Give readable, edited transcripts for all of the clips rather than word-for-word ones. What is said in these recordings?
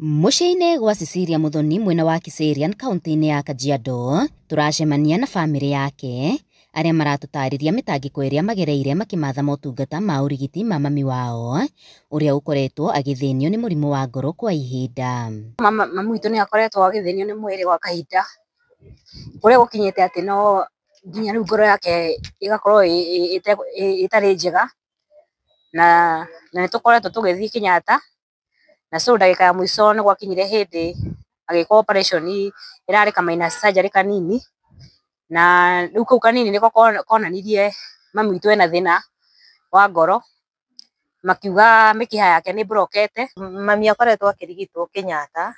Mũciĩ-inĩ gwa Cecilia Muthoni mwena wa Kiserian kaunti-inĩ ya Kajiado, tũracemania na bamĩrĩ yake arĩa maratũtarĩria mĩtangĩko ĩrĩa magereire makĩmatha motungata ma ũrigiti ma mami wao ũrĩa ũkoretwo agĩthĩnio nĩ mũrimũ wa ngoro kwa ihinda. Mama mami witũ nĩ akoretwo agĩthĩnio nĩ mwĩrĩ gwa kahinda, kũrĩa gũkinyĩte atĩ no nginya rĩu ngoro yake ĩgakorwo ĩtarĩ njega, na nĩ tũkoretwo tũgĩthiĩ Kenyatta, na so ndagĩka ya mũico nĩ gwakinyire hĩndĩ agĩkwo operation ĩrarĩ ka minor surgery kanini, na rĩu kau kanini nĩko konanirie mami witũ ena thĩna wa ngoro, makiuga mĩkiha yake nĩ mburokete. Mami akoretwo akĩrigitwo Kenyatta,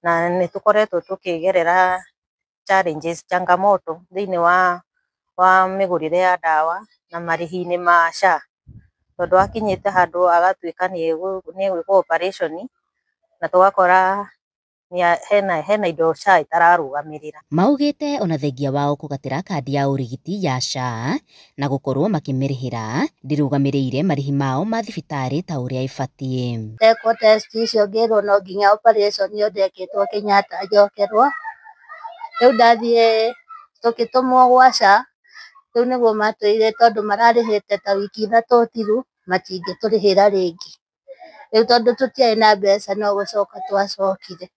na nĩ tũkoretwo tũkĩgerera challenges, changamoto thĩinĩ wa mĩgũrĩre ya ndawa na marĩhi-inĩ ma SHA, tondũ akinyĩte handũ agatuĩka nĩ egwĩkwo operation, na tũgakora hena indo SHA ĩtararũgamĩrĩra. Maugĩte ona thengia wao kũgatĩra kandi ya ũrigiti ya SHA na gũkorwo makĩmĩrĩhĩra ndĩrũgamĩrĩire marĩhi mao ma thibitarĩ ta ũrĩa ĩbatiĩ. Ndekwo test icio ngĩrwo no nginya operation ĩyo ndekĩtwo Kenyatta njokerwo, rĩu ndathiĩ tũgĩtũmwo gwa SHA, rĩu nĩguo matwĩrire tondũ mararĩhĩte ta wiki 3 thiru matingĩtũrĩhĩra rĩngĩ. Rĩu tondũ tũtiarĩ na mbeca no gũcoka twacokire.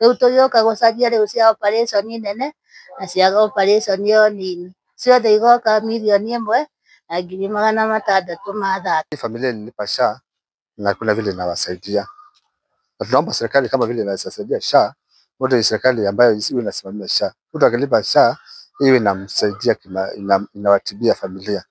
Rĩu tũgĩũka gũcaria rĩu cia operation nene na cia operation ĩyo nini, ciothe igoka 1,630,000. Familia ililipa SHA na kuna vile inawasaidia, na tunaomba serikali kama vile inasaidia SHA, wote serikali ambayo iwe inasimamia SHA, mtu akilipa SHA iwe inamsaidia, inawatibia familia.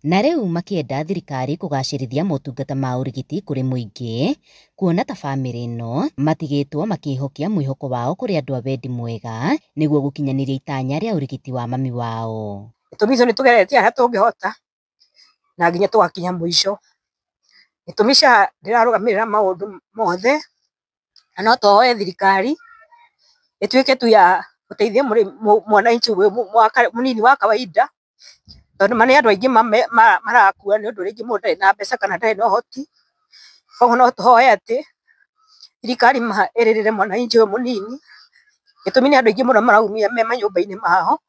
Na rĩu makĩenda thirikari kũgacĩrithia motungata ma ũrigiti kũrĩ mũingĩ, kuona ta bamĩrĩ ĩno matigĩtwo makĩhokia mwĩhoko wao kũrĩ andũ a wendi mwega nĩguo gũkinyanĩria itanya rĩa ũrigiti wa mami wao. Itũmi icio nĩ tũgeretie harĩa tũngĩhota na nginya tũgakinya mũico. Gĩtũmi SHA ndĩrarũgamĩrĩra maũndũ mothe, na no tũhoe thirikari ĩtuĩke tu ya gũteithia mwananchi mũnini wa kawaida, tondũ ma nĩ andũ aingĩ marakua nĩ ũndũ rĩngĩ mũndũ ndarĩ na mbeca kana ndarĩ na ũhoti. Koguo no tũhoe atĩ thirikari ĩrĩrĩre mwananchi ũyũ mũnini, gĩtũmi nĩ andũ aingĩ mũno maraumia me manyũmba-inĩ mao,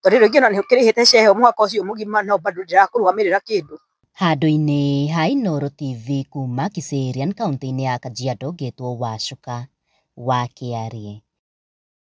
tondũ rĩngĩ ona nĩ ũkĩrĩhĩte SHA ĩyo mwaka ũcio mũgima no bado ndĩrakũrũgamĩrĩra kĩndũ. Handũ-inĩ ha Inooro TV kuma Kiserian kaunti-inĩ ya Kajiado ngetwo Wacuka wa Kĩarĩ.